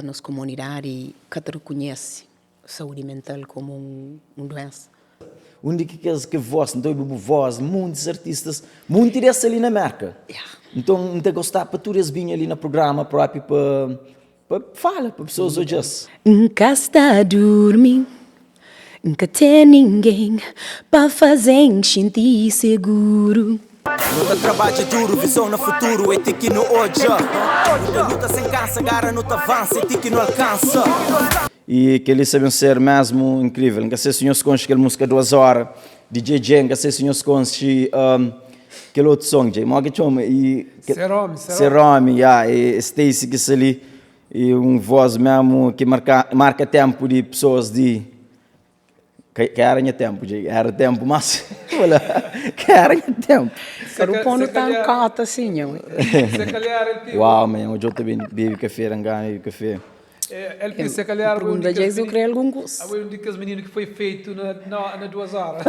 Nos komunidadi ka ta rekonhese saúdi mental komu un duénsa. Undi ki kes ki voz, N ta obi bu voz, muntis artistas, munti des ali na Merka. Nton N ta gostá pa tudu es binha li na prugrama propi pa pa fala, pa pesoas odja-s. N ka sta durmi, N ka ten ningen pa faze-m xinti seguru. Nu ta trabadja duru, vizon na futuru é ti ki nu odja. Nu ta luta sen kansa, gara nu ta avansa é ti ki nu alkansa. E kel-li sa ben ser mésmu inkrível. N ka se si nhos konxe kel múzika Duas Óra di Djedje, N ka se si nhos konxe kel otu son, Dje, modi ki txoma? E Ser Ómi, Ser Ser Ómi, ya, e Stacey ki sta li, e un vós mésmu ki marka marka ténpu di pesoas di Ka era nha tempu, dja era tempu mas fala ka era nha tempu. Se ka ponu tan kota assim, nha. Se calhar el pi. Uau, man, odja ta ben bebi kafé, dan gana bebi kafé. El pi se calhar Pergunta dja es kre algun kus. Abo é un di kes mininu ki foi feitu na na duas ora.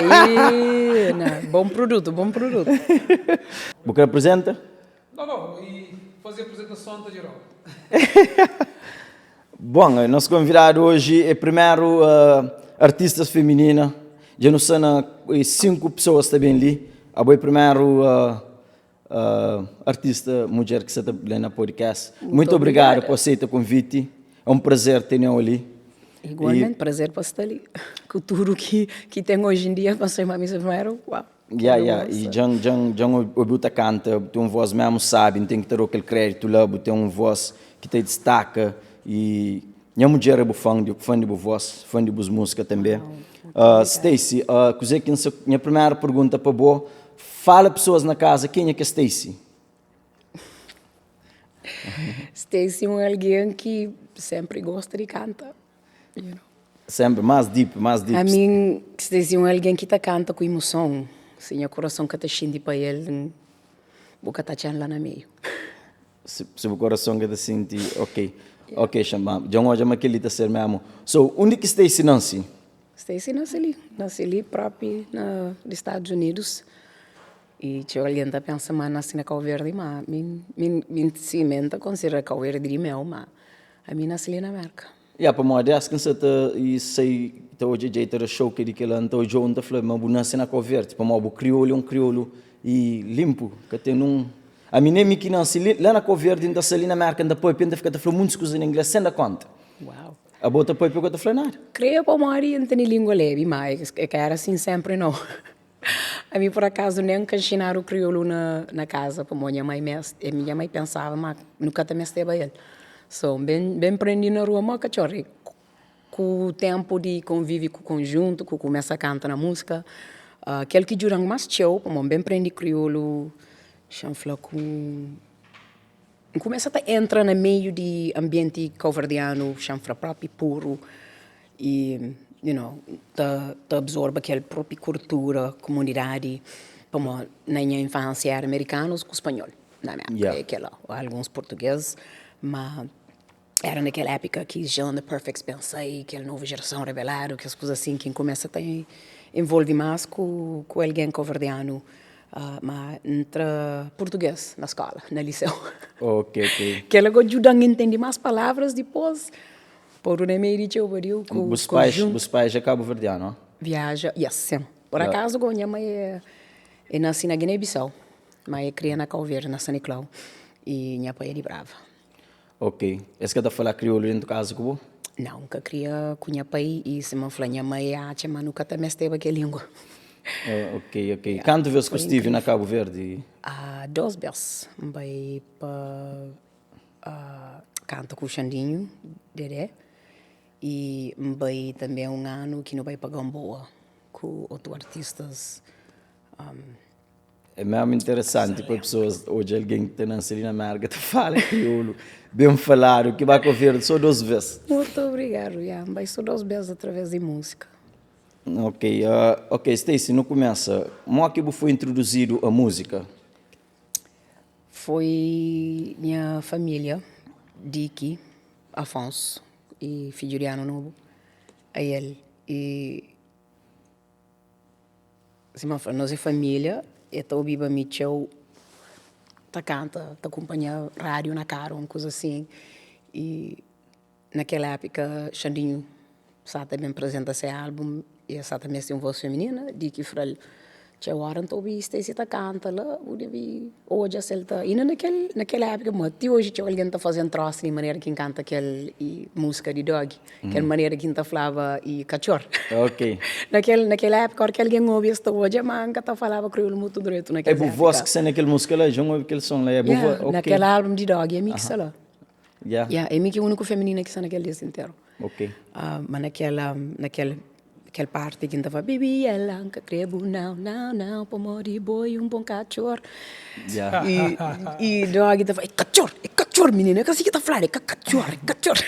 Ih, na, bom produto, bom produto. Bu kre apresenta? Não, não, e faze apresentason ta djuda-u. Bon, nos konvidadu oji é primeru artistas feminina. Dja nu sta na 5 pesoas ta ben li. Abo é primeru artista mudjer ki sta ta ben na podcast. Muito obrigadu pa aseita konviti. É un prazer teneu li. Igualmente, prazer pa sta li. Ku tudu ki ten oji en dia, pa ser ma mi se primeru, uau. Ya, ya, i djan, djan, djan obiu ta kanta, bu ten un voz mesmu sabi, N ten ki ta dau kel kreditu la, bu ten un voz ki ta distaka i nha mudjer é bu fan, fan di bu voz, fan di bus musika tanbe. Stacey, kuze ki N sa, nha primeru pergunta pa bo, fala pesoas na kaza kenha ki é Stacey? Stacey é un algen ki senpri gosta di kanta, you know. Senpri, más deep, más deep. Ami, Stacey é un algen ki ta kanta ku imuson, si nha kurason ka ta xinti pa el, bu ka ta atxa-m la na meiu. Si bu kurason ka ta xinti, ok. Ok, xanba, dja N odja ma kel-li ta ser mésmu. So, undi ki Stacey nansi? Stacey nase li, nase li propi na di Stadus Unidus. I txeu algen ta pensa ma N nase na Kau Verdi, ma mi mi si mi N ta konsidera Kau Verdi di meu, ma ami N nase li na Merka. Ya, pamodi es ki N sa ta i sai ta odja dja i ta da xou ke di kila, N ta odja-u N ta fla ma bu nase na Kau Verdi, pamodi bu kriolu é un kriolu i linpu, ka ten nun. Ami nen mi ki nase li la na Kau Verdi N ta sta li na Merka N ta papia N ta fika ta fla muntis kuza na ingles sen da konta. Uau! Abo ta papia ku ka ta fla nada. Kre pamodi N tene lingua lebi, ma e ka era asin senpri nau. Ami por akazu nen ka nxinadu kriolu na na kaza pamodi nha mai mes nha mai pensaba ma nu ka ta mesteba el. So N ben ben prendi na rua mo katxor i ku tenpu di konvivi ku konjuntu ku kumesa kanta na musika kel ki djuda-m mas txeu pamodi N ben prendi kriolu xa-m fla ku N kumesa ta entra na meiu di anbienti kauverdianu, xanfra propi puru i you know, ta ta absorba kel propi kultura, kumunidadi, pamo na nha infansia era amerikanus ku spanhol na Merka, é kela, alguns purtuges, ma era na kel épika ki Jean and the Perfects ben sai, kel novu jerason rebeladu, kes kuza asin ki N kumesa ta envolve mas ku ku algen kauverdianu. Ma N tra purtugês na skóla, na liseu. Ok, ok. Kel-la gó djuda-m intende más palavras dipôs. Podu na meiu di txeu badiu ku Bus pais, bus pais é kabuverdianu, ó? Viaja, yes, sin. Por akazu gó nha mai é é nasi na Guiné-Bissau, ma é kria na Kau Verdi, na San Niklau, i nha pai é di Brava. Ok. Es ka ta fala kriolu dentu kaza ku bo? Nau, N ka kria ku nha pai i sima N fla nha mai atxa ma nu ka ta mesteba kel lingua. Ok, ok. Kantu bes ku stivi na Kabu Verdi? Dos bes. N bai pa kanta ku Xandinhu Dedé i N bai tanbe un anu ki nu bai pa Gamboa ku otu artistas. É mesmu interesanti pa pesoas odja algen ki ta nanse li na Mérka ta fala kriolu ben faladu ki ba Kau Verdi sô dos bes. Mutu obrigadu, ya, N bai sô dos bes através di múzika. Ok, ok Stacey, nu kumesa. Mó ki bu foi introduzidu a múzika? Foi nha família, Diki, Afonso i fidju di Anu Nobu, ael i. Sima N fla, nos é família, e ta obiba mi txeu ta kanta, ta kunpanha rádiu na karu, un kuza asin. I. na kel époka Xandinho sa ta ben apresenta se álbum e el sa ta meste un vós feminina, di ki fla-l, Txeu óra N ta obi Stacey ta kanta la, bu debe odja si el ta. Inda na kel na kel époka, ma ti oji txeu algen ta faze-m trósa di manera ki N kanta kel múzika di Doggy, kel manera ki N ta flaba i katxor. Ok. Na kel na kel époka, óra ki algen obi es ta odja ma N ka ta falaba kriolu mutu dretu na É kes bu vós époka. ki sta na kel múzika la? Dja N obi kel son la, é bu Yeah, vós? na Ok. kel álbum di Doggy é mi ki sta la. Yeah. Yeah, é mi ki é úniku feminina ki sta na kel disku interu. Ok. Ma na kel na kel kel parti ki N ta fla, Baby ela N ka kre bu nau, nau, nau Pamodi bo é un bon katxor. Yeah. I i Doggy ta fla, é katxor, é katxor minina, é ka si ki ta fladu, é ka katxor, é katxor.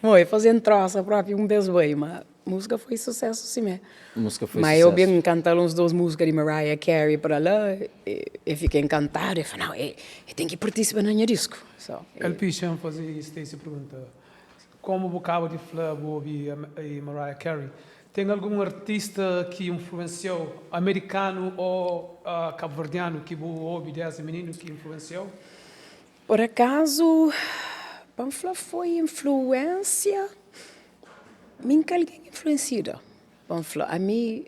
Bom, e faze-m trosa propi un bes bai, ma múzika foi susésu simé. Múzika foi Ma eu susésu. ben kanta-l uns dos múzika di Mariah Carey pa la, e fika enkantadu, e fla, nau, e ten ki partisipa na nha disku. So, e. LP, Xa-m faze Stacey pergunta, Komu bu kaba di fla bu obi Mariah Carey, ten algun artista ki influensia-u, amerikanu o kabuverdianu ki bu obi desdi mininu ki influensia-u? Por akazu, pa N fla foi influensia, mi N ka algen influensida, pa N fla, ami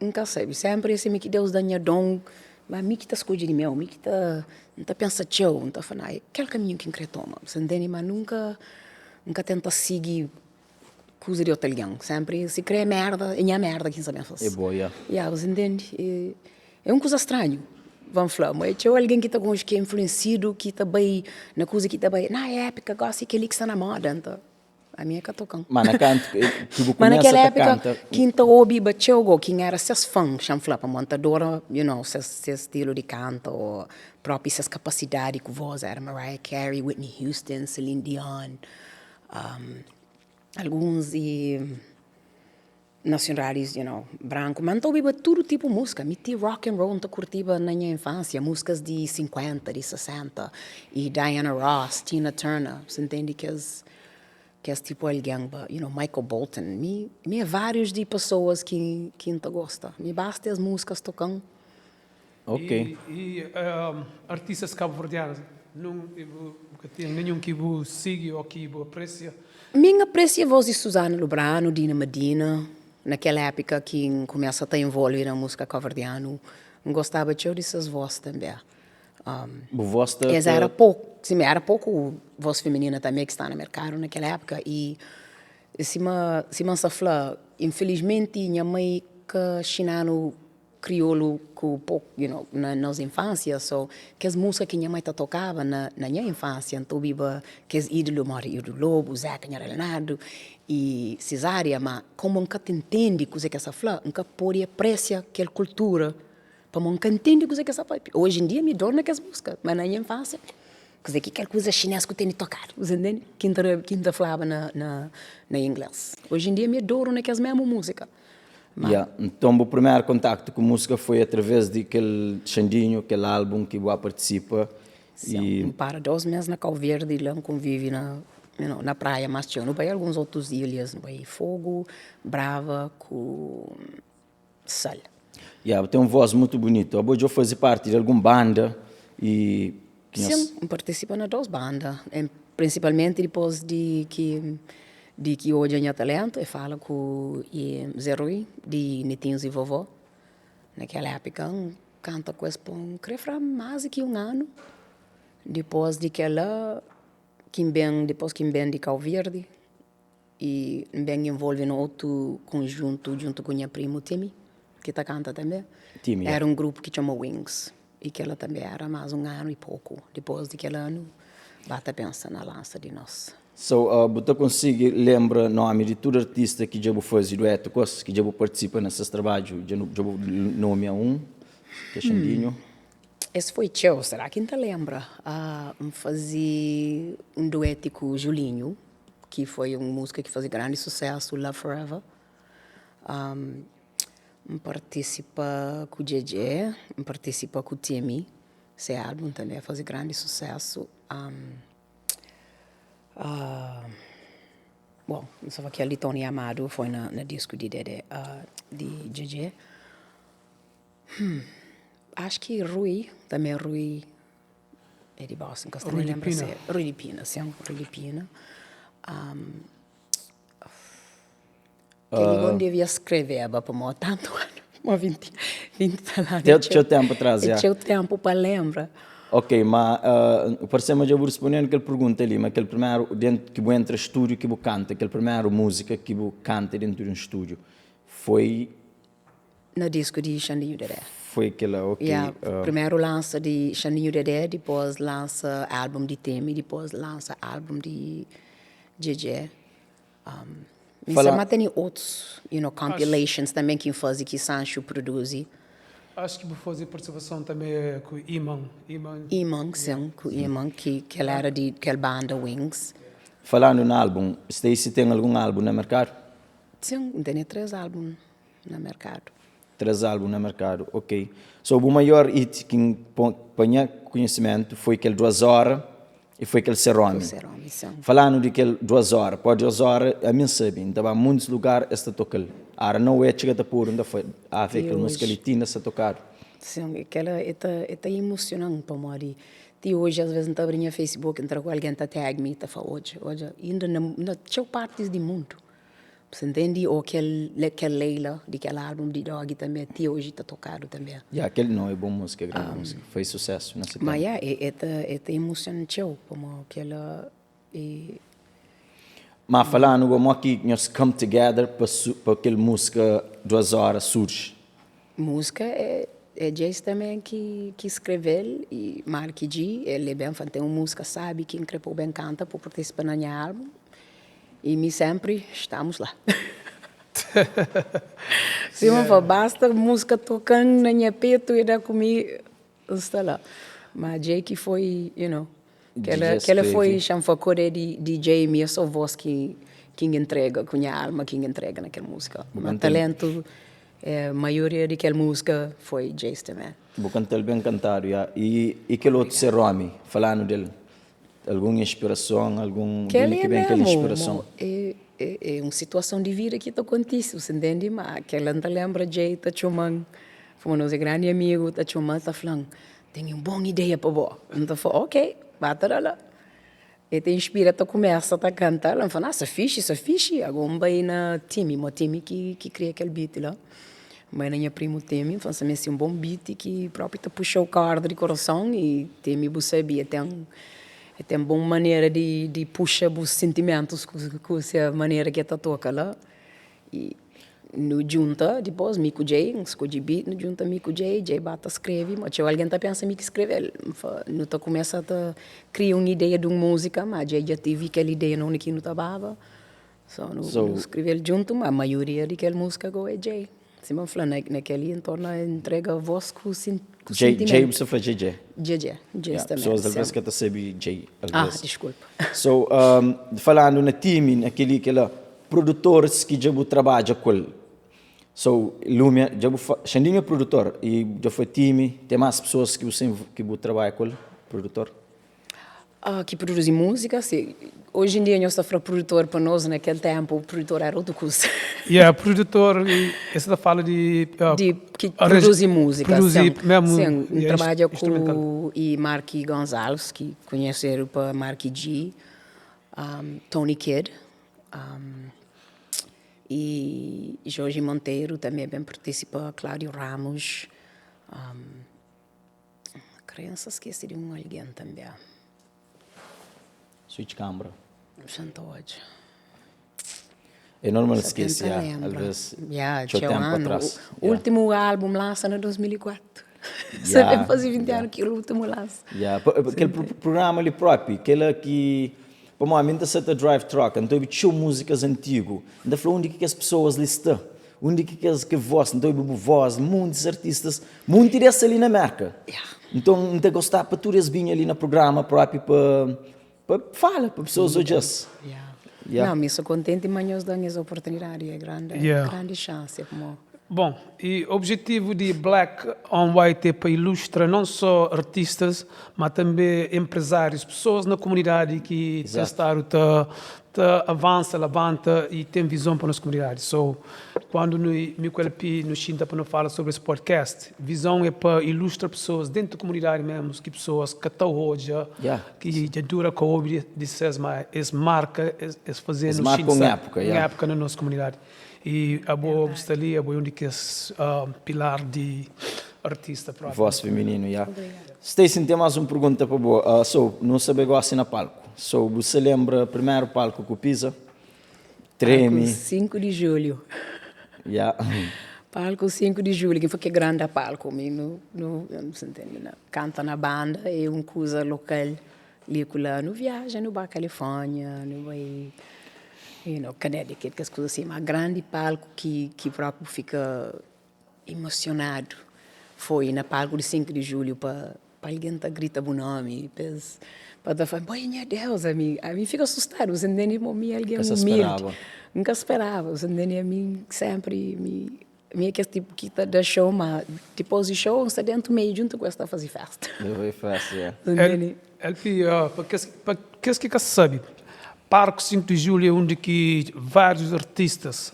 N ka sabe, senpri é sima ki Deus da-m nha don, ma mi ki ta skodje di meu, mi ki ta, N ta pensa txeu, N ta fla, na, é kel kaminhu ki N kre toma, sa ntende? Ma nunka N ka tenta sigi kuza di otu algen, senpri si kre é merda, é nha merda ki N sa ben fase. É bo, ya. Ya, bu sa ntende? É un kuza stranhu, van fla, ma é txeu algen ki ta konxe, ki é influensidu, ki ta bai na kuza ki ta bai, na épika gósi é kel-li ki sta na móda, nta ami é ka toka-m. Ma na kantu ki bu Ma na kumesa kel ta épika kanta. ki N ta obiba txeu go, ki N éra ses fan, xa-m fla, pamodi N ta adora, you know, ses ses stilu di kanta ô própi ses kapasidadi ku vós, éra Mariah Carey, Whitney Houston, Celine Dion, alguns e. Nacionalidades, you know, branku, ma N ta obiba tudu tipu múzika, mi ti rock and roll N ta kurtiba na nha infánsia, múzikas di 50, di 60, y Diana Ross, Tina Turner, bu ntende, kes kes tipu algen, you know, Michael Bolton, mi mi é várius di pesoas ki ki N ta gosta, mi basta es múzikas toka-m. Ok. I i artistas kabuverdianus, nun bu ka ten ninhun ki bu sigi o ki bu apresia? Mi N apresia vos di Suzana Lubrano, Dina Madina, na kel épika ki N kumesa ta involve na múzika kabuverdianu, N gostaba txeu di ses vos tanbe. Bu vos ta. Es éra poku, sima éra poku vos feminina tanbe ki sta na merkadu na kel épika i sima sima N sa fla, infilismenti nha mai ka xina-nu kriolu ku poku you know na nos infânsia so kes múzika ki nha mai ta tokaba na na nha infânsia N ta obiba kes ídolu modi Ildo Lobo, Zeca Nha Leonardo y Cesária ma komu N ka ta ntende kuze ki es ta fla N ka pode apresia kel kultura pamo N ka ntende kuze ki es ta papia oji en dia mi dor na kes múzika ma na nha infânsia kuze ki kel kuza xinês ku tene tokadu bu ta ntende ki N ta ki N ta flaba na na inglês oji en dia mi adoru na kes mesmu múzika. Ya, nton bu primeru kontaktu ku múzika foi através di kel Xandinho, kel álbum ki bu a partisipa i. N para dos mês na Kau Verdi, la N konvivi na, you know, na praia más txeu. Nu bai alguns otus ilhas, nu bai Fogu, Brava ku Sal. Ya, bu ten un vós mutu bunitu. Abo dja bu faze parti di algun banda i ki nhos. Sin, N partisipa na dos banda, prinsipalmenti dipôs di ki Di ki odja nha talentu, e fala ku Zé Rui di Netinhos y Vovó. Na kel époka N kanta ku es pa N kre fra más di ki un anu. Dipôs di kel-la ki N ben, dipôs ki N ben di Kau Verdi y N ben involve na otu konjuntu djuntu ku nha primu Timi, ki ta kanta tanbe. Éra un grupu ki txoma Wings y kel-la tanbe éra más un anu y poku. Dipôs di kel anu, ba ta pensa na lansa di nos. So, bu ta konsigi lenbra nomi di tudu artista ki dja bu faze duetu ku es, ki dja bu partisipa na ses trabadju? Dja bu nomia un, ki é Xandinho. Es foi txeu, será ki N ta lenbra? N faze un dueti ku Julinho, ki foi un múzika ki faze grandi susésu, Love Forever. N partisipa ku Djedje, N partisipa ku Timi, se álbum tanbe faze grandi susésu. Bon, N sa fla kel di Tony Amado foi na na disku di Dede di Djedje. Acho ki Rui, tanbe Rui é di Boston, N ka sta Rui ta di lenbra Pina. se Rui di Pina, sin, Rui di Pina. Um, Kel-li uh, devia skreveba pamodi tantu anu, ma 20, 20 tal anu. Txeu, txeu tempu atrás, já. Txeu tempu pa lembra. Ok, ma uh, parse ma dja bu respondendo kel pergunta li, ma kel primeru, dentro ki bu entra estúdio ki bu kanta, kel primeru múzika ki bu kanta dentro di un estúdio, foi Na disku di Xandinho Dedé. Foi kela, ok. Yeah, primeru lansa di Xandinho Dedé, dipôs lansa álbum di Temi, dipôs lansa álbum di Djedje. Um, mi Fala- sa ma tene otus, you know, compilations também ki N faze ki Sancho produzi. Acho ki bu faze partisipason tanbe ku Iman. Iman. Iman, sim, ku Iman, ki kel era di kel banda Wings. Falando na álbum, Stacey ten algun álbum na merkadu? Sim, N tene 3 álbum na merkadu. 3 álbum na merkadu, ok. So bu maior hit ki N pa nha konhisimentu foi kel Duas Ora e foi kel Ser Omi. Ser Omi, sim. Falando di kel Duas Ora, pó Duas Ora ami N sabi, N ta ba muntis lugar es ta toka-l. Ara nau é txiga ta podu N ta fla, ah fé kel músika li ti inda sta tokadu. Sim, e kela e ta e ta imusiona-m pamodi ti oji as ves N ta abri nha Facebook N tra ku algen ta tag mi ta fla odja, odja inda na na txeu partis di mundu. Você entende? Ou kel, kel Leila, di kel álbum di Doggy tanbê, ti oji ta tokadu tanbê. Ya, kel não é bom músika, é grande músika. Foi sucesso na se Ma tempu. ya, e, e ta, e ta emociona txeu, pamodi kela e. Ma falanu go, mo ki nhos come together pa su, pa kel músika Duas Horas surge? Músika é, é Djays tanbê ki, ki skreve-l i Marky G, el é ben fã, ten un músika sábi ki N kre pa-u ben kanta, pa-u partisipa na nha álbum. E mi sempri estamos lá. Sima fla, basta música tocan na nha peto e da ku mi, N sta lá. Ma Jay ki foi, you know, kela, kela foi xa-m fla kore di DJ mi é só voz ki ki N entrega, ku nha alma ki N entrega na kel música. Ma talento, eh, maioria di kel música foi Jay's tamben. Bu kanta-l ben kantadu, ya. E, e kel otu Ser Omi, fala-nu del. Algun inspirason, algun di undi ki ben kel inspirason? É, é, é un situason di vida ki ta kontise, bu ntende? Ma kela N ta lenbra Jay ta txoma-m, kuma nos é grandi amigu, ta txoma-m, ta fla-m, Ten un bon ideia pa bo. N ta fla, ok, ba ta da la. E ta inspira, ta kumesa ta kanta la, N fla, nossa, fixi, sa fixi. Ago N bai na Timi, mo Timi ki ki kria kel beat la. N bai na nha primu Timi, N fla, N sta meste un bon beat ki propi ta puxa-u korda di korason i Timi bu sabia ten e ten bon manera di di puxa bu sentimentus ku ku se manera ki e ta toka la i nu djunta dipos mi ku Jay N skodje beat nu djunta mi ku Jay, Jay ba ta skrebe ma txeu algen ta pensa mi ki skrebe-l N fla nu ta kumesa ta kria un ideia di un múzika ma Jay dja tevi kel ideia na undi ki nu ta baba So nu nu skrebe-l djuntu ma maioria di kel múzika go é Jay. Sima N fla na na kel-li N torna ntrega vós ku ku Jay, Jay bu sta fla Djedje? Djedje, Djedje Yeah, sta pesoas mesmu, alvês sim. ka ta sabe Jay Ah, alvês. diskulpa. So, falandu na timi, na kel-li, kel-la, produtoris ki dja bu trabadja ku el. So, Lumia, dja bu fa, Xandinho é produtor i dja foi timi, ten más pesoas ki bu sta ki bu trabadja ku el, produtor? Ah, ki produzi múzika, si. Oji en dia nhos ta fla produtor pa nos na kel ténpu produtor éra otu kuza. Yeah, produtor, es ta fala di. Di ki produzi múzika, Produzi sin. mesmu, Sin, N yeah, trabadja instrumental. ku i Marky Gonzalez, ki konhesedu pa Marky G, Tony Kidd, i Jorge Monteiro tanbe ben partisipa, Claudio Ramos. Krensa skese di un algen tanbe. Switch kambra. Xa N ta odja. É normal skese, ya. Alvês Ya, txeu txeu ténpu anu. atrás. Ya. Últimu álbum lansa na 2004. Sa Ya, ben faze 20 ya. anu ki últimu lansa. Ya, pa, pa, kel pro, programa li propi, kela ki pamodi ami N ta sa ta drive truck, N ta obi txeu múzikas antigu, N ta fla undi ki kes pesoas li sta. Undi ki kes ki vós, N ta obi bu vós, muntis artistas, munti des ali na Merka. Nton, N ta gostá pa tudu es binha li na prugrama propi pa pa fala, pa pesoas odja-s. Yeah. Nau, mi sta kontenti ma nhos da-m es oportunidadi, é grandi, grandi xansi, pamó. Bon, e objetivu di Black on White é pa ilustra non só artistas, ma tanbe enprezárius, pesoas na komunidadi ki ten stadu ta ta avansa, labanta y ten vizon pa nos komunidadi. So, kuandu nu, mi ku LP nu xinta pa nu fala sobri es podcast, vizon é pa ilustra pesoas dentu komunidadi mesmu, ki pesoas ka ta odja, ki dja dura ka obi di ses, ma es marka, es faze-nu xinti un époka na nos komunidadi. E abo bu sta li, abo é un di kes pilar di artista propi. Voz femininu, ya. Stacey, N ten más un pergunta pa bo. So, nu sabe gosi na palku. So, bu sa lenbra primeru palku ku piza? Tremi. Palku 5 di julhu. Ya. Palku 5 di julhu, ki foi ke granda palku. Mi nu, nu, nu sa ntende na kanta na banda é un kuza lokal. Li ku la nu viaja, nu ba California, nu bai you know, Connecticut, kes kuza si. Ma grandi palku ki ki propi bu fika emosionadu foi na palku di 5 di julhu pa pa algen ta grita bu nomi, pa es pa ta fla, oi nha Deus, ami ami fika asustadu, bu ntende? Mi algen umildi, N ka speraba, bu ntende? Ami sempri mi Mi é kes tipu ki ta da show ma dipos di show N sta dentu meiu djuntu ku es ta fazi festa. Ta fazi festa, yeah. Ntende? LP, pa kes pa kes ki ka sabi, Parku 5 di Julhu é undi ki várius artistas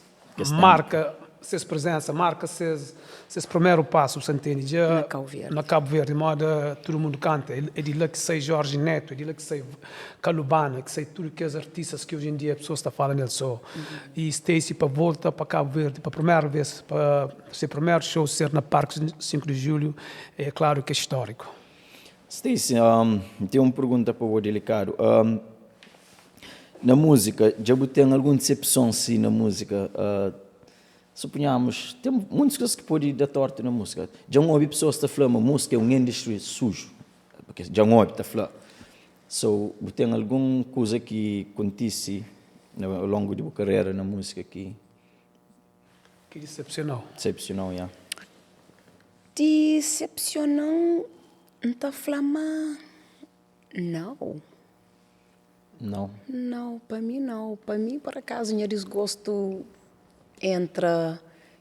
marka ses prezensa, marka ses ses primeru pasu, bu sa ntende? Dja Na Kau Verdi. Na Kabu Verdi, moda tudu mundu kanta, é di la ki sai Jorge Neto, é di la ki sai Kalubana, ki sai tudu kes artistas ki oji en dia pesoas ta fala nel so. E Stacey pa volta pa Cabo Verde pa primeru vez pa se primeru show ser na Parque 5 de Julho é klaru ki é stóriku. Stacey, N ten un pergunta pa bo delikadu. Na múzika, dja bu ten algun disepson si na múzika? Suponhamos, ten muntis kuzas ki pode da tortu na múzika. Dja N obi pesoas ta fla ma múzika é un industria suju. Dja N obi ta fla. So, bu ten algun kuza ki kontise au longu di bu karera na múzika ki. Ki disepsionou? Disepsionou, ya. Disepsionan, N ta fla ma nau. Nau? Nau, pa mi nau. Pa mi, por akazu, nha disgostu entra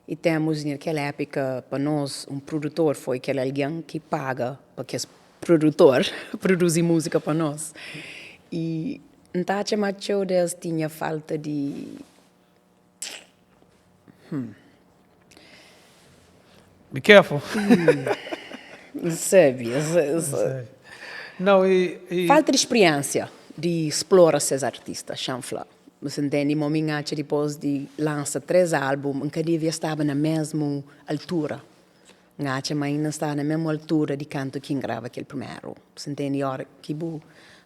i temos na kel épika pa nos un produtor foi kel algen ki paga pa kes produtor produzi múzika pa nos i N ta atxa ma txeu des tinha falta di hum. Be careful. N sabe. Não, e, e... Falta di spriensia di splora ses artista, xa-m fla. Bu sa ntende? Mo mi N atxa dipos di lansa 3 album, N ka devia staba na mesmu altura. N atxa ma inda N staba na mesmu altura di kantu ki N grava kel primeru. Bu sa ntende? Ora ki bu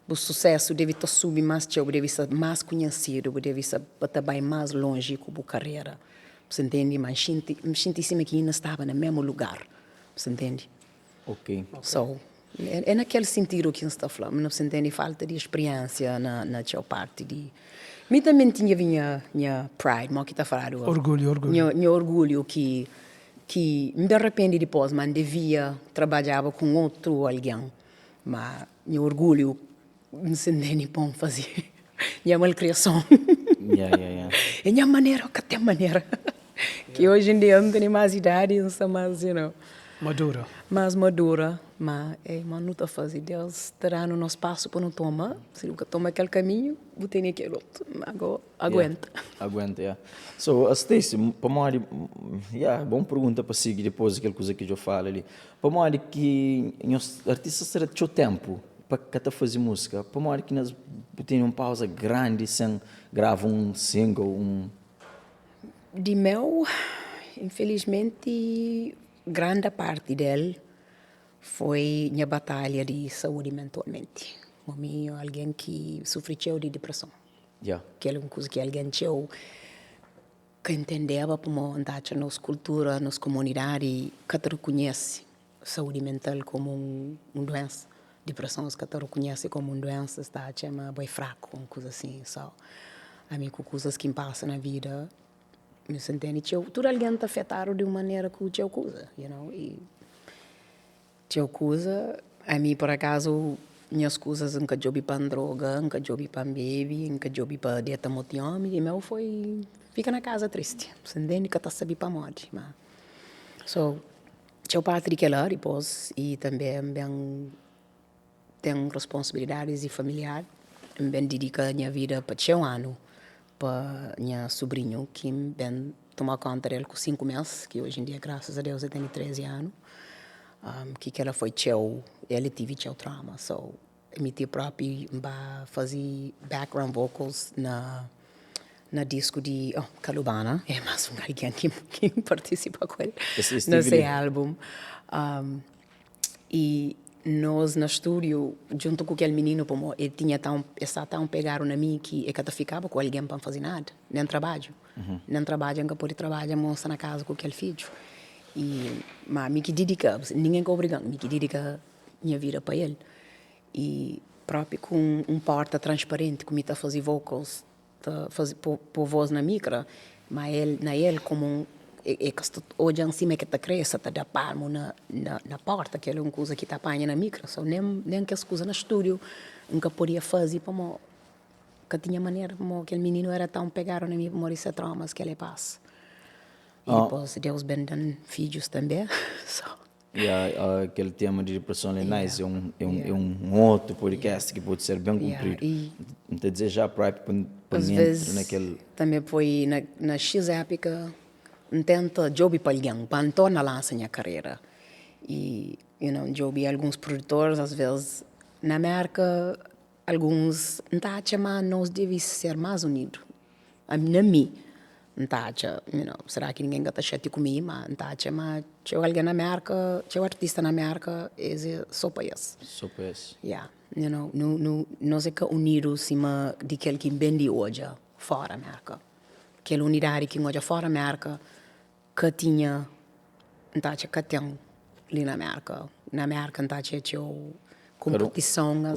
bu susesu debe ta subi mas txeu, bu debe sta mas kunhesidu, bu debe sta pa ta bai mas lonji ku bu karera. Bu sa ntende? Ma N xinti, N xinti sima ki inda N staba na mesmu lugar. Bu sa ntende? Ok. So, é na kel sintidu ki N sta fla, bu sa ntende? Falta di spriensia na txeu parti di. Mi tanbe N tinha nha nha pride, mo ki ta fladu? Orgulhu, orgulhu. Nha orgulhu ki ki N ben rapende dipos, ma N devia trabadjaba ku un otu algen, ma nha orgulhu N sa ntende pa N faze nha malkriason. Yeah, yeah, yeah. É nha manera, ka ten manera. Ki oji en dia N tene más idadi, N sta más, you know. Madura. Más madura, ma é ma nu ta faze. Deus ta da-nu nos pasu pa nu toma, si nu ka toma kel kaminhu, bu tene kel otu. Ma go, aguenta. Yeah, aguenta, yeah. So, Stacey, pamodi, yeah, bon pergunta pa sigi dipôs di kel kuza ki djo fala li. Pamodi ki nhos artistas ta da txeu ténpu pa ka ta faze múzika? Pamodi ki nhos bu tene un pauza grandi sen grava un single, un. Di meu, infelizmenti, granda parti del foi nha batalha di saúdi mentalmenti. Ami é algen ki sufri txeu di dipreson. Kel un kuza ki algen txeu ka intendeba pamodi N ta atxa nos kultura, nos komunidadi ka ta rekonhese saúdi mental komu un duensa. Dipreson es ka ta rekonhese komu un duensa, es ta atxa ma bo é fraku, un kuza asin. So, ami ku kuzas ki N pasa na vida, mi sa ntende txeu, tudu algen ta afetadu di un manera ku txeu kuza, you know, i txeu kuza. Ami pur akazu, nhas kuzas N ka djobe pa N droga, N ka djobe pa N bebe, N ka djobe pa deta moti omi, di meu foi fika na kaza tristi, sa ntende, ka ta sabe pamodi, ma. So, txeu parti di kel-la dipôs i tanbê N ben ten responsabilidadis di familiar, N ben didika nha vida pa txeu anu pa nha subrinhu ki N ben toma konta del ku 5 mês, ki oji en dia grasas a Deus el tene 13 anu, ki kel-la foi txeu, el tive txeu trauma, so mi ti propi N ba faze background vocals na na disku di oh Kalubana, é más un algen ki N partisipa ku el na se álbum. I nos na stúdiu djuntu ku kel mininu pamodi el tinha tãu el staba tãu pegadu na mi ki el ka ta fikaba ku algen pa N faze nada, nen trabadju. Nen trabadja N ka pode trabadja ma N sta na kaza ku kel fidju. I ma mi ki didika, ningen ka obriga-m, mi ki didika nha vida pa el. I propi ku un porta transparenti ku mi ta faze vocals ta faze po voz na micra ma el na el komu un e ka sta odjan sima ke ta kre sa ta da palmu na na porta kel un kuza ki ta panha na micra so nen nen kes kuza na studio N ka podia faze pamo ka tinha manera pamo kel mininu era tãu pegadu na mi pamodi se traumas ke el pasa i dipos Deus ben dan fidjus tanbe so. Yeah, kel tema di depreson li nice, é um, é um, é um outro podcast que pode ser bem comprido. N ta desejar próprio pa pa Às N entra vezes naquele. tanbe foi na na X época N tenta djobe pa algen pa N torna lansa nha karera i you know N djobe alguns produtores às vezes na Merka alguns N ta atxa ma nos debe ser más unidu. Na mi, N ta atxa, you know, sera ki ningen ka ta xati ku mi, ma N ta atxa ma txeu algen na Merka, txeu artista na Merka, es é so pa es. So pa es. Yeah, you know, nu, nu, nos é ka unidu sima di kel ki N ben di odja fora Merka. Kel unidadi ki N odja fora Merka ka tinha, N ta atxa ka ten li na Merka. Na Merka N ta atxa txeu konpitison,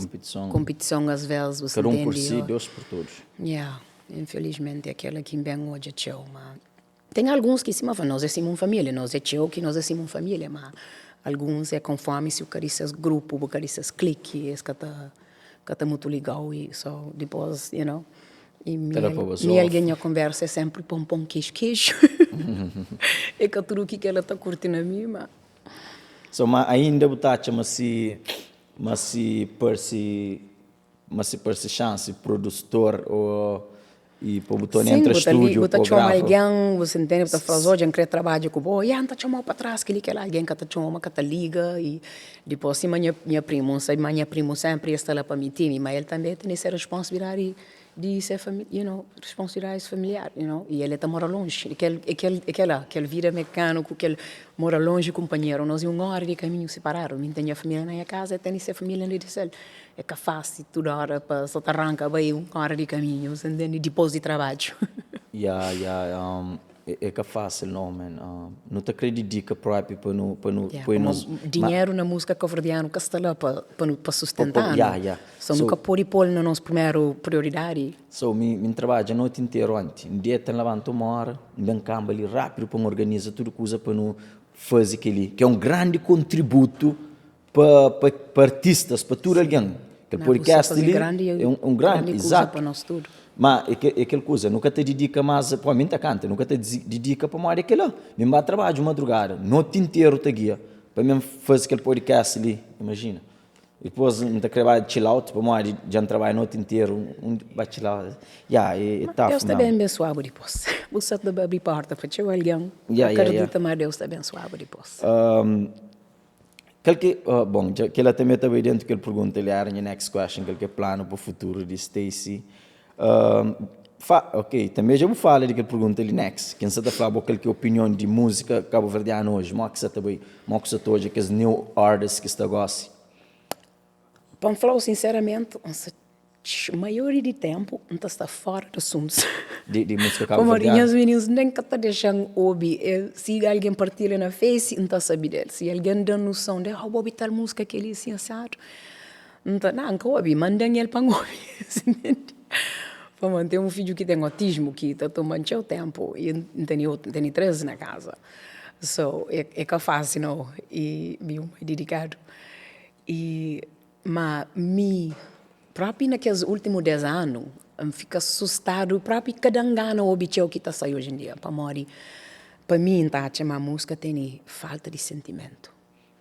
konpitison asves, bu sta Kada un pur ntende? si, Deus pur todos. Yeah, infelizmenti é kela ki N ben odja txeu, ma ten alguns ki sima fla, nos é sima un família, nos é txeu ki nos é sima un família, ma alguns é konformi si bu ka di ses grupu, bu ka di ses kliki, es ka ta ka ta mutu ligau i so dipos, you know. I mi, Ta da pa bo mi algen nha konversa é senpri pon pon kexu kexu. É ka tudu ki kela ta kurti na mi, ma. So ma ainda bu ta atxa ma si ma si parsi ma si parsi xansi produstor o i pa bu torna Sin, entra bu ta li, stúdiu bu ta pa txoma grava. algen, bu ntende, bu ta fla-s, odja, N kre trabadja ku bo, ya, N ta txoma-u pa tras, kel-li, kel-la, algen ka ta txoma, ka ta liga, i dipôs sima nha nha primu, N sabe ma nha primu sénpri es sta la pa mi timi, ma el tanbe tene se responsabilidadi di se família, you know, responsabilidadis familiar, you know, i el e ta mora lonji, e kel, e kel, e kel-la, kel vida mekanu ku kel mora lonji kunpanheru, nos e un óra di kaminhu siparadu, mi N ten nha família na nha kaza, el tene se família na di sel. É ka fásil tudu óra pa so ta ranka bai un óra di kaminhu, sa ntende? Dipôs di trabadju. Ya, ya, é ka fásil nau, man. Nu ta krê didika própi pa nu, pa nu Ya, poi pamodi nos. Ma, dinheru na múzika kabuverdianu ka sta la pa, pa nu, pa pa, pa, sustenta-nu. ya, ya. So nu So, ka pode pô-l na nos primeru prioridadi. so mi, mi N trabadja noti interu onti. N deta, N labanta uma óra, N ben kanba li rápidu pa N organiza tudu kuza pa nu faze kel-li, ki é un grandi kontributu pa, pa, pa artistas, pa tudu algen. Kel Na, bu sta podcast faze li grandi, é un, un grandi, grandi kuza exato. pa nos tudu. Ma é, ke, é kel kuza, nu ka ta didika más, pô, mi N ta kanta, nu ka ta didika pamodi é kel-la. Mi N ba trabadju madrugada, noti interu ta gia pa mi N faze kel podcast li, imajina. Dipôs N ta kre ba chill out pamodi dja N trabadja noti interu, N ba chill out. Ya, é, é Ma tough Deus ta mesmu. ben abensuabu dipôs. Bu sta ta abri porta pa txeu algen Ya, ya, ya. akredita ma Deus ta abensuabu dipôs. Um, Kel ki, bon, dja kela tanbe ta bai dentu kel pergunta li, era nha next question, kel ki é planu pa futuru di Stacey. Fa, ok, tanbe dja bu fala di kel pergunta li next, ki N sa ta fla bo kel ki é opinion di múzika kabuverdianu oji, mo ki sa ta bai, mo ki sa ta odja kes new artists ki sta gosi? Pa N fla-u sinseramenti, N sa Maioria di ténpu N ta sta fóra di asuntus. Di, di múzika Pamodi kabuverdianu. nhas mininus nen ka ta dexa-m obi. Si algen partilha na Face, N ta sabe del. Si algen da-m noson di, oh, bu obi tal múzika kel-li asin asadu, N ta, nah, N ka obi, manda-m el pa N obi. Pamodi N ten un fidju ki ten otismu ki ta toma-m txeu ténpu i N tene otu, N tene 3 na kaza. So, é ka fásil nau. I mi un mai didikadu. I Ma mi propi na kes ultimu 10 anu N fika sustadu propi ka da-m gana obi txeu ki ta sai oji en dia pamodi Pa mi N ta atxa ma múzika tene falta di sentimentu.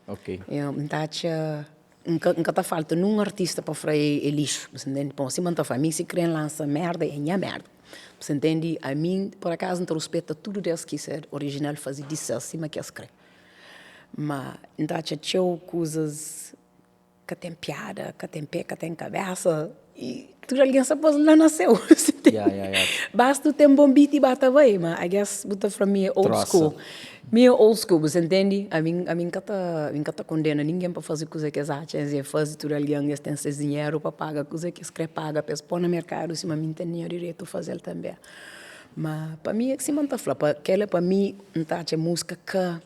Ok. N ta atxa, N ka, N ka ta falta nun artista pa fla é lixu, bu sa ntende? Bon, sima N ta fla, ami si kre N lansa merda, é nha merda, bu sa ntende? Ami, pur akazu, N ta ruspeta tudu des ki ser orijinal, faze di ses sima ki es kre. Ma N ta atxa txeu kuzas ka ten piada, ka ten pé, ka ten kabésa i tudu algen sa pô-s la na séu, Basta bu ten bon beat i ba ta bai, ma I guess bu ta fla mi é old school, mi é old school, bu sa ntende? Ami, ami N ka ta, mi N ka ta kondena ningen pa faze kuza ki es atxa, es é faze tudu algen es ten ses dinheru pa paga kuza ki es kre paga pa es pô na merkadu, sima mi N ten nha direitu faze-l tanbe. Ma pa mi é sima N ta fla, pa kela pa mi N ta atxa múzika ka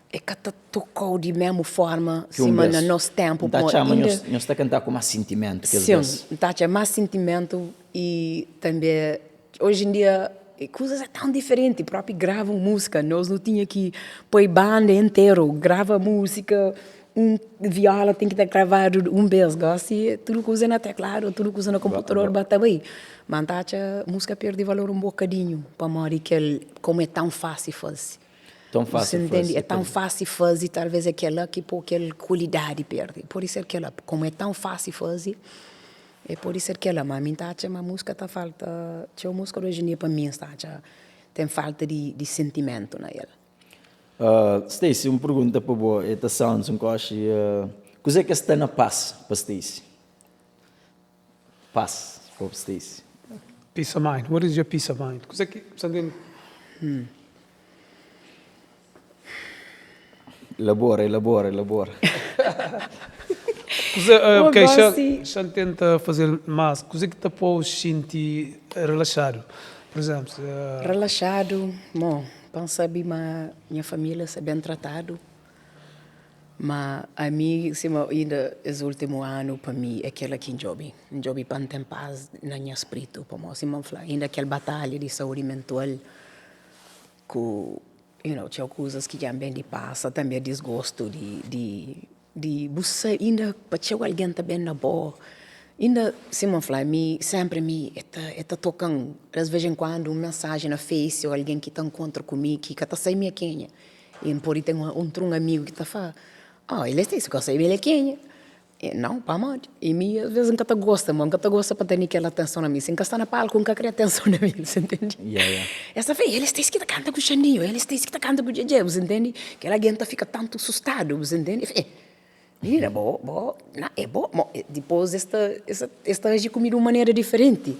É ka ta tokau di mesmu forma Ki un sima bes. na nos tenpu N ta pamodi atxa ma inda nhos nhos ta kantá ku más sintimentu kes Sin, bes. N ta atxa más sintimentu i tanbe oji en dia kuzas é tãu diferenti, propi grava un múzika nos nu tinha ki poi banda interu grava múzika, un viola ten ki ta gravadu un bes, gosi tudu kuza é na tekladu tudu kuza na konputador ba ta bai, ma N ta atxa múzika perde valor un bokadinhu pamodi kel komu é tãu fásil faze. Tão fácil Você entende? faze. É tão fácil faze, talvez é kela ki pô kel kualidadi perde. Pode ser kela, komu é tão fácil faze, é pode ser kela. Ma mi ta atxa ma múzika ta falta, txeu múzika di oji em dia pa mi, N sta atxa ten falta di di sentimentu na el. Stacey, un pergunta pa bo, e ta sounds un koxi, kuzê ki é sta na paz pa Stacey? Paz pa Stacey. Peace of mind, what is your peace of mind? Kuzê ki, sa ntende? Elabora, elabora, elabora. Kuzê, Ô, ok, xa, gosi. xa N tenta faze-l más. Kuzê ki ta pô-u xinti relaxadu? Pur izénplu, se. Relaxadu, bon, pa N sabe ma nha família sta ben tratadu, ma ami, sima inda es últimu anu pa mi é kel-la ki N djobe. N djobe pa N ten pas na nha spritu, pamodi sima N fla, inda kel batalha di saúdi mental ku you know txeu kuzas ki dja-m ben di pasa, tanbe disgostu di di di bu sa inda pa txeu algen ta ben na bo, inda sima N fla mi senpri mi e ta e ta toka-m des vez en kuandu un mensajen na face o algen ki ta nkontra ku mi ki ka ta sai mi é kenha i N pode ten un un amigu ki ta fla oh el é si ka sabe el é kenha. E nau, pamodi? E mi as vezes N ka ta gosta, ma N ka ta gosta pa tene kel atenson na mi. Si N ka sta na palku, N ka kre atenson na mi, bu ntende? Yeah, yeah. Es ta fla, el sta ki ta kanta ku Xandinho, el sta ki ta kanta ku Djedje, bu ntende? Kel algen ta fika tantu sustadu, bu ntende? E fla, minina, bo, bo, na, e bo, mo, dipôs es ta, es ta aji ku mi di un manera diferenti.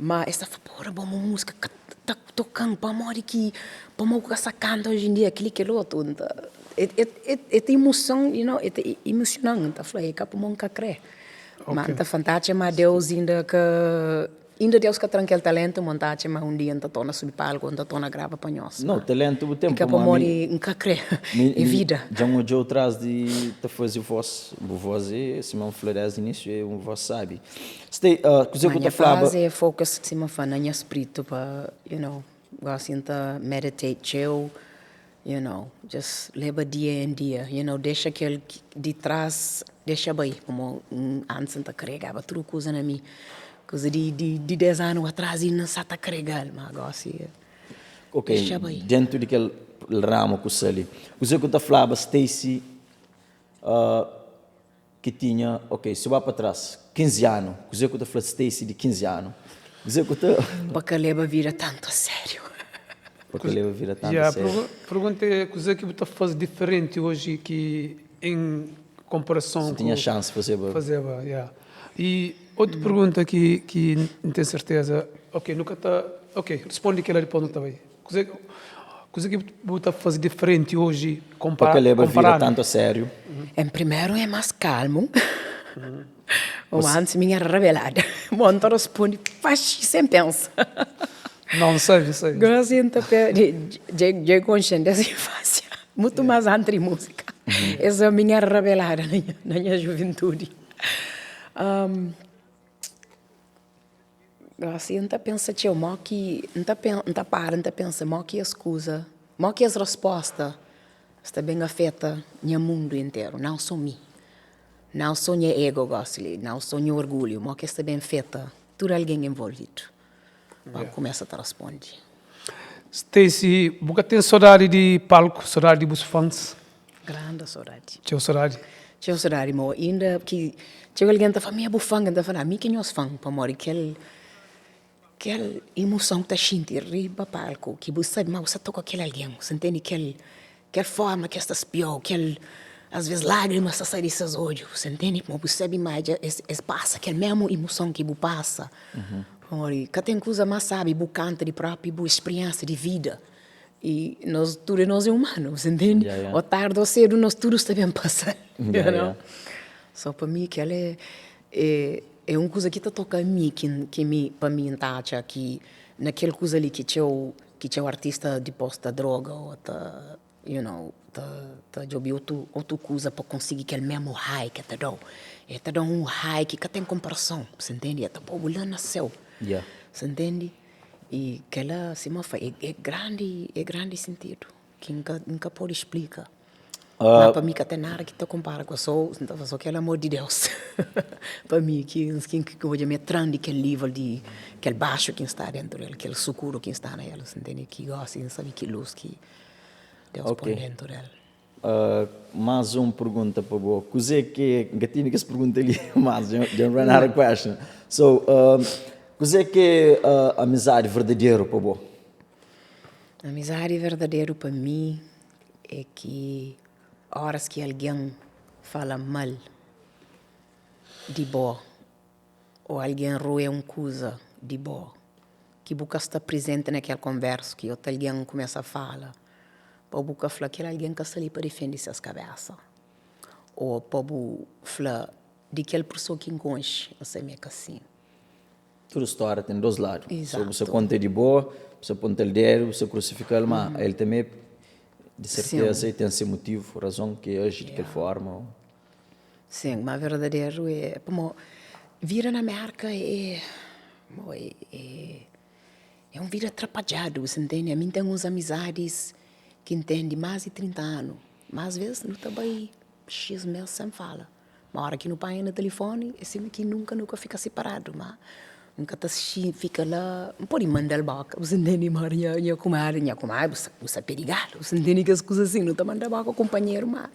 Ma es ta fla, pora, bo múzika ka ta toka-m, pamodi ki, pamodi ku ka sta kanta oji en dia, kel-li, kel otu. N ta. É ta emoson, you know, é ta emosionan, N ta fla, é ka pamodi N ka kre, ma N ta fla, N ta atxa ma Deus inda ka, inda Deus ka tra-m kel talentu, ma N ta atxa ma un dia N ta torna subi palku, N ta torna grava pa nhos. Nau, talentu bu ten, É ka pamodi pamodi N ka kre, é vida. Dja N odja-u tras di ta faze vos, bu vos é, sima N fla desdi inísiu, é un vos sabi. Stay, kuzê ku Ma ta nha flaba? pas é focus, sima N fla, na nha spritu pa, you know, gosi N ta meditate txeu, You know, just leba dia en dia, you know, dexa kel di tras, dexa bai, pamo antis N ta karegaba tudu kuza na mi, kuza di di di des anu atras inda N sa ta karegal, ma gosi Ok, dexa bai. dentu di kel rama ku sta li, kuzê ku ta flaba Stacey ki tinha, ok, si bu ba pa tras, 15 anu, kuzê ku ta fla Stacey di 15 anu? Kuzê ku ta. Pa ka leba vida tantu a sériu. Pa ka leba vida tantu a Yeah, sériu. pergunta é kuzê ki bu ta faze diferenti oji ki en konparason Si ku tinha xansi fazeba. Fazeba, yeah. I otu pergunta ki ki N ten serteza, ok, nu ka ta, ok, responde kel-la dipôs nu ta bai. Kuzê kuzê ki bu ta faze diferenti oji Pa ka leba vida konparadu? tantu a sériu. En primeru é más kalmu. Ô antis mi era rabelada. Bon, N ta responde faxi sen pensa. Não, N sabe, N sabe. Gosi N ta pe, dja dja é konxente dés infánsia. Mutu más antis di múzika. Es mi era rabelada na nha na nha juventudi. Gosi N ta pensa txeu mo ki N ta N ta para N ta pensa mo ki es kuza, mo ki es resposta sta ben afeta nha mundu interu, nau so mi. Nau so nha ego gosi li, nau so nha orgulhu, mo ki es ta ben feta tudu algen envolvidu. Pa N kumesa ta rasponde. Stacy, bu ka ten sodadi di palku, sodadi di bus fans? Granda sodadi. Txeu sodadi? Txeu sodadi, mo inda ki txeu algen ta fla mi é bu fan, N ta fla mi ki nhos fan, pamodi kel kel imuson ki ta xinti riba palku ki bu sabe ma bu sta toka kel algen, bu sta ntende kel kel forma ki es ta spiau, kel asves lagrimas ta sai di ses odju, bu sta ntende ma bu sabe ma dja es pasa kel mesmu imuson ki bu pasa, pamodi ka ten kuza mas sabi bu kanta di propi bu spriensa di vida. I nos tudu nos é humanu, bu ntende? Ô tardi ô sedu nos tudu sta ben pasa-l, you know? So pa mi kel é é é un kuza ki ta toka mi, ki ki mi pa mi N ta atxa ki na kel kuza li ki txeu ki txeu artista dipôs ta droga ô ta you know ta ta djobe otu otu kuza pa konsigi kel mésmu high ke ta da-u. E ta da-u un high ki ka ten konparason, bu ntende? E ta pô-bu la na séu, bu ntende? I kela sima fla é grandi é grandi sintidu ki N ka N ka pode splika. Ma pa mi ka ten nada ki ta konpara ku so N ta fla so kel amor di Deus pa mi ki ki odja mi tra-m di kel nível di kel baxu ki N sta dentu del kel sukuru ki N sta na el ntende ki gosi N sabe ki lus ki Deus poi dentu del. Más un pergunta pa bo. Kuzê ki N ka tene kes pergunta li, mas dja N run out of question. So, kuzê ki é amizadi verdaderu pa bo? Amizadi verdaderu pa mi é ki óras ki algen fala mal di bo ô algen rue un kuza di bo ki bu ka sta prizenti na kel konversu ki otu algen kumesa fala, pa bu ka fla kel algen ka sta li pa difende ses kabesa ô pa bu fla di kel pessoa ki N konxe N sabe ma é ka si. Tudu stória ten dos ladu. So bu sa konta di bo, bu sa ponta-l dedu, bu sa krusifika-l, ma el tanbe di serteza el ten se motivu, razon ki el aji di kel forma. Sin, ma verdaderu é pamo vida na Merka é é un vida trapadjadu, bu sa ntende? Ami N ten uns amizadis ki N ten di más di 30 anu, má asves nu ta bai xis mês sen fala, ma óra ki nu panha na tilifoni é sima ki nunka nu ka fika siparadu, má N ka ta fika la, N pode manda-l boka, bu sa ntende? Mora nha kumadri, nha kumadri bu sa pé di galu, bu sa ntende? Kes kuza asin, nu ta manda boka kunpanheru, má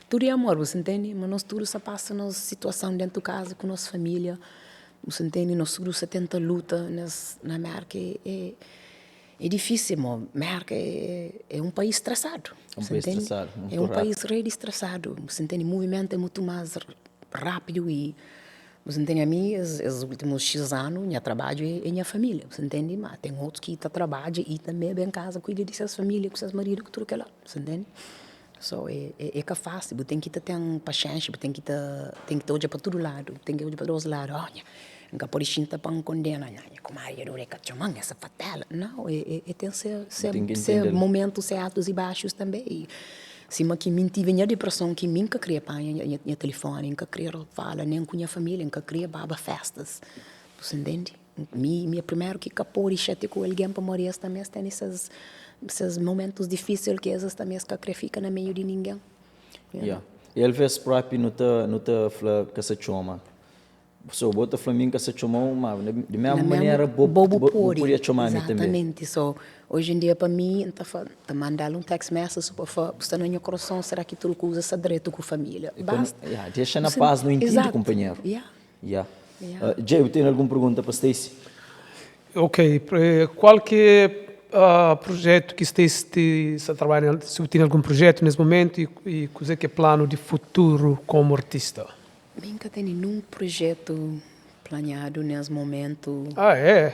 tudu é amor, bu sa ntende? Ma nos tudu sa pasa nos situason dentu kaza ku nos familia, bu sa ntende? Nos tudu sa tenta luta nes na Merka é é difísil, mo Merka é un país stresadu, bu sa ntende? É un país rei di stresadu, bu sa ntende? Muvimentu é mutu más rápidu i Bu ntende? Ami es es últimus xis anu nha trabadju é nha família, bu ntende? Ma ten otus ki ta trabadja i tanbe ben kaza kuida di ses família ku ses maridu ku tudu kila, bu ntende? So é é ka fásil, bu ten ki ta ten paxénxa, bu ten ki ta ten ki ta odja pa tudu ladu, ten ki odja pa dos ladu, oh nha N ka pode xinta pa N kondena, nha nha kumadri dja dura e ka txoma-m esa fatela, nau é é ten se se se momentus se altus i baxus tanbe i Sima ki mi N tive nha depreson ki mi N ka kria panha nha telefoni, N ka kria fala nen ku nha familia, N ka kria baba festas, bu sa ntende? Mi mi é primeru ki ka pode xatia ku algen pamodi es tanbe es tene ses ses momentus difisil ki es tanbe es ka kre fika na meiu di ningen. Ya, i alves propi nu ta nu ta fla ka sa txoma. So bo ta fla mi N ka sa txoma-u, ma di mesmu manera bo bo podia txoma mi tanbe. Exatamente, so oji en dia pa mi N ta fla, N ta manda-l un text message so pa fla bu sta na nha korason, sera ki tudu kuza sta dretu ku familia? Basta. Ya, dexa na pas nu intende kunpanheru. Ya. Ya. Jay, bu tene algun pergunta pa Stacy? Ok, kual ki é projetu ki Stacy sta trabadja nel? Si bu tene algun projetu nes momentu i kuze ki é planu di futuru komu artista? Mi N ka tene nun projetu planiadu nes momentu. Ah, é?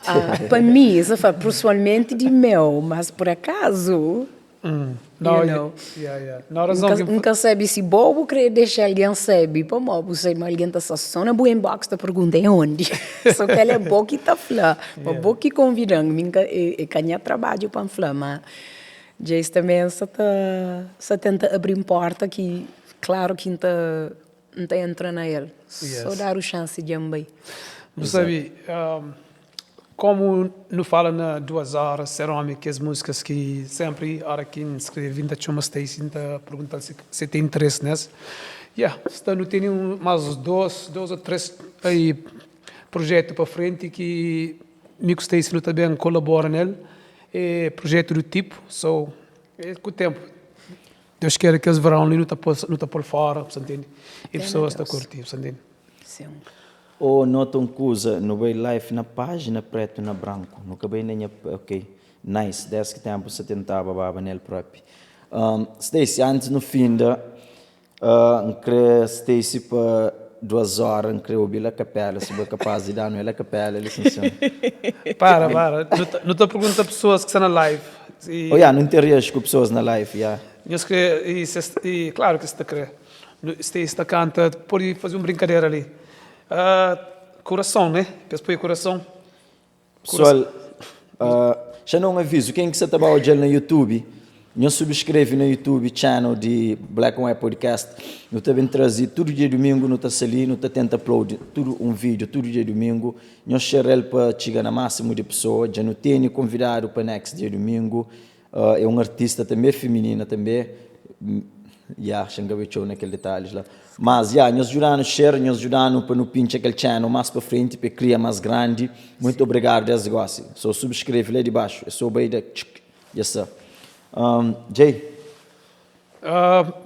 Ah, pa mi, es ta fla pesoalmenti di meu, mas pur akazu, you know, N ka sabe si bo bu kre dexa algen sabe, pamodi bu sabe ma algen ta sta so na bu inbox ta pergunta é ondi, so kel é bo ki ta fla, pa bo ki konvida-m, mi N ka, é ka nha trabadju pa N fla, ma dja es tanbe N sa ta, sa tenta abri-m porta ki Klaru ki N ta N ta entra na el. Sô dadu xansi dja N bai. Bu sabe, komu nu fala na Duas Horas, Ser Omi, kes múzikas ki sénpri óra ki N skrebe N ta txoma Stacey, N ta pergunta-l si el ten interesi nes. Ya, sta nu tene más dos, dos ô tres aí prujétu pa frenti ki mi ku Stacey nu ta ben kolabora nel. É projetu do tipo, so é ku tempu. Deus kere kes verão li nu ta pôs, nu ta pô-l fora, bu sa ntende? E pesoas ta kurti, bu sa ntende? Sim. Oh nota un kuza, nu bai live na página preto na branco, nu ka bai na nha, ok, nice, des ki tempu sa tentaba baba nel propi. Um, Stacy, antis nu finda, N kre Stacy pa duas ora, N kre obi-l a kapela, si bo é kapaz di da-nu el a kapela li sin sin. Para, para, nu ta pergunta pesoas ki sta na live si. Oh ya, nu interage ku pesoas na live, ya. Nhos kre, i ses, i klaru ki es ta kre. Stacy ta kanta, pode faze un brinkadera li. Kurason, ne? Pa es poi kurason. Pessoal, xa na un avizu, ken ki sa ta ba odja-l na YouTube, nhos subskreve na YouTube channel di Black and White Podcast. Nu ta ben traze tudu dia dumingu, nu ta sta li, nu ta tenta upload tudu un vídeo tudu dia dumingu. Nhos share-l pa txiga na másimu di pesoa. Dja nu tene konvidadu pa next dia dumingu. É un artista tanbe feminina tanbe. Ya, xa N ka bai txeu na kel detalhis la. Mas ya, nhos djuda-nu share, nhos djuda-nu pa nu pintxa kel channel más pa frenti, pa e kria más grandi. Muito obrigadu desdi gosi. So subskreve la di baxu, é so bai da txik, dja sta. Jay.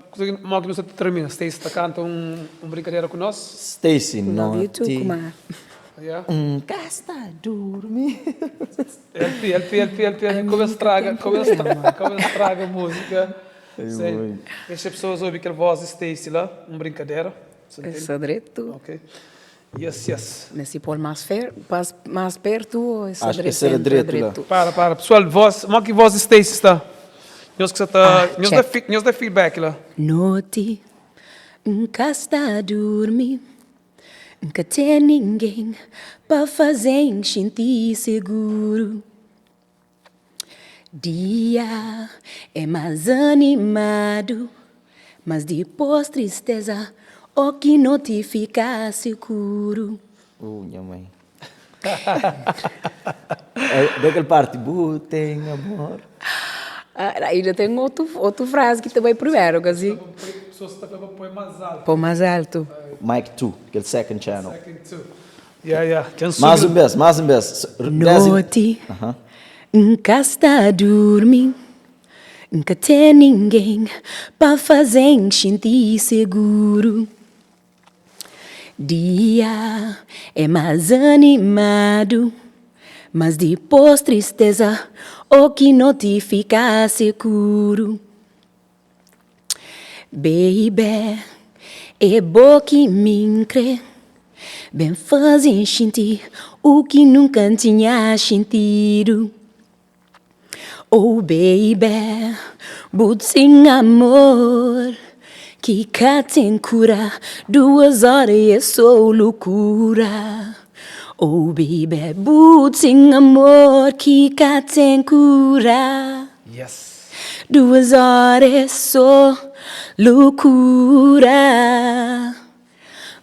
Kuza ki mo ki nu sta ta termina? Stacy ta kanta un brinkadera ku nos? Stacy, noti N ka sta durmi. LP, LP, LP, LP, LP, como estraga, como estraga, como estraga música. Sei. Deixa pessoas ouvir aquela voz de Stacy lá, um brincadeira. Essa direto. Ok. Yes, yes. Mas se pôr mais, fer, mais, mais perto, essa Acho que esse era direto, direto. Para, para. Pessoal, voz, mo que voz de Stacy está? Nhos que está, ah, nhos dá, nhos dá feedback lá. Noite, nunca está dormir. N ka ten ningen pa faze-m xinti seguru. Dia é más animadu, mas dipôs tristeza ó ki noti fika sukuru. Uh, nha mãe. Daquele parte, bu ten amor. Ah, ainda tem outro, outro frase que também primeiro, assim. Pessoas tá falando põe mais alto. Põe mais alto. Mic 2, aquele second channel. Second 2. Yeah, yeah. Mais um vez, mais um vez. Noti, N ka sta durmi, N ka ten ninguém pa faze-m xinti seguru. Dia é más animadu, mas dipôs tristeza ô ki noti fika sekuru. Baby, é bo ki mi N krê, ben faze-m xinti u ki nunka N tinha xintidu. Oh baby, bu ten amor ki ka ten kura. Duas ora é so lukura. Oh baby, bu ten amor ki ka ten kura. Yes. Duas ora é so lukura.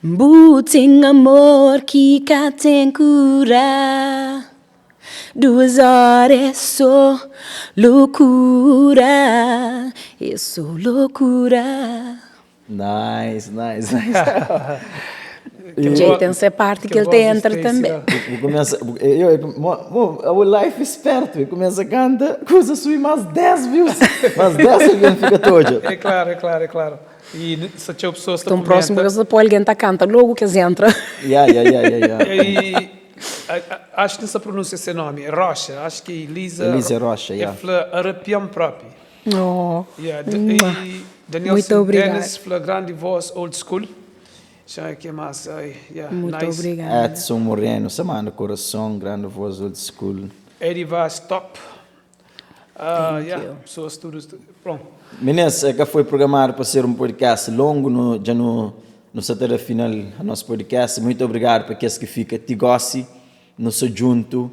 Bu ten amor ki ka ten kura. Duas ora é só loucura, é só loucura. Nice, nice, nice. Jay tem essa parte que ele te entra também. Bu começa, eu, eu, mo, mo, o life esperto, eu começa a canta, coisa sui mais 10 views, mais 10 alguém fica todo. É claro, é claro, é claro. E se txeu pessoas ta Então próximo vez depois alguém tá canta logo que eles entra. Yeah, yeah, yeah, yeah, yeah. E acho que nessa pronúncia esse nome, Rocha, acho que Elisa, Elisa Rocha, yeah. É fla arrepiam próprio. Oh. Yeah, e Daniel Muito obrigada. Dennis fla grande voz old school. Já que mais, ai, yeah, Muito nice. obrigada. Edson Moreno, semana coração, grande voz old school. Eddie Vaz top. Thank yeah, you. Pessoas tudo, pronto. Meninas, é que foi programado para ser um podcast longo, no, já no, no setor final do nosso podcast. Muito obrigado para aqueles que fica te goste, no seu junto.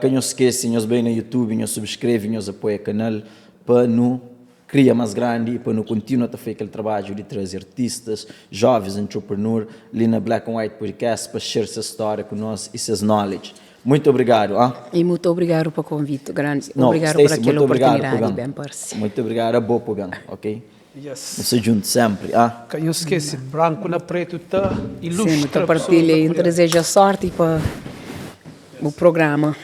Que não esqueça, nós bem no YouTube, nós subscreve, nós apoia o canal para não cria mais grande e para não continuar a fazer aquele trabalho de trazer artistas, jovens entrepreneurs, ali na Black and White Podcast para share essa história com nós e seus knowledge. Muito obrigado. Ah? E muito obrigado pelo convite, grande. Não, obrigado Stacy, por aquela muito obrigado, oportunidade, Pogão. bem parecido. Muito obrigado, a boa, Pogão, ok? Yes. Nos juntos sempre. Ah? Que não esquece, branco na preto tá ilustra. Sim, muita partilha e desejo sorte para o programa.